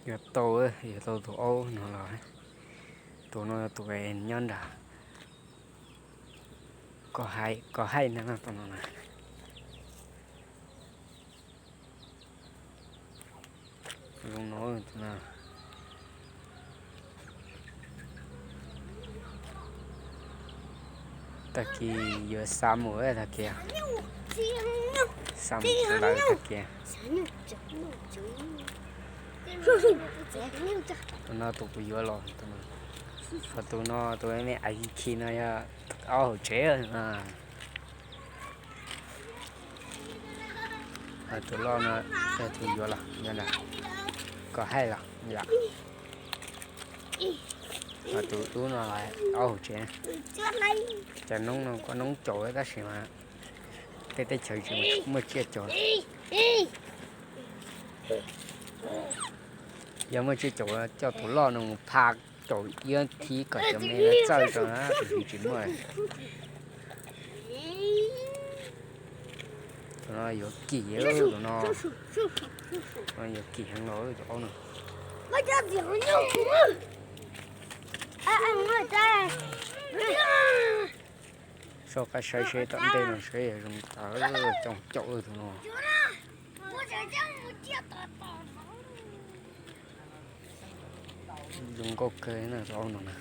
Yuav tau, yuav tau tus aub no los. Tus no tus nyob nram Kos Haij, Kos Haij no, tus no na. Zoo no, tus no. Tag kis yuav xa mus tag kis, xa mus lawm tag kis. Tus no tus kuv yuav los, tus no, ho tus no tus me me ais khi no yog ob hauv tsev. Tus loj no yog tus yuav los, Kos Haij los yom. Ho tus dub no ob hauv tsev. Cov noob no kuj noob caum tab sis mas tej teb chaws tsis muaj tsiaj caum. Yog muaj tsiaj caum coj tus loj no mus pha caum iab thib kom cov me no txawj rau na, tus twg tsis muaj. Tus no yuav kim, tus no yuav kim heev los tus aub no. Soj qab saib seb tom ntej no seb zoo tas, coob caum tus no. Zoo nkauj kawg tus aub no na.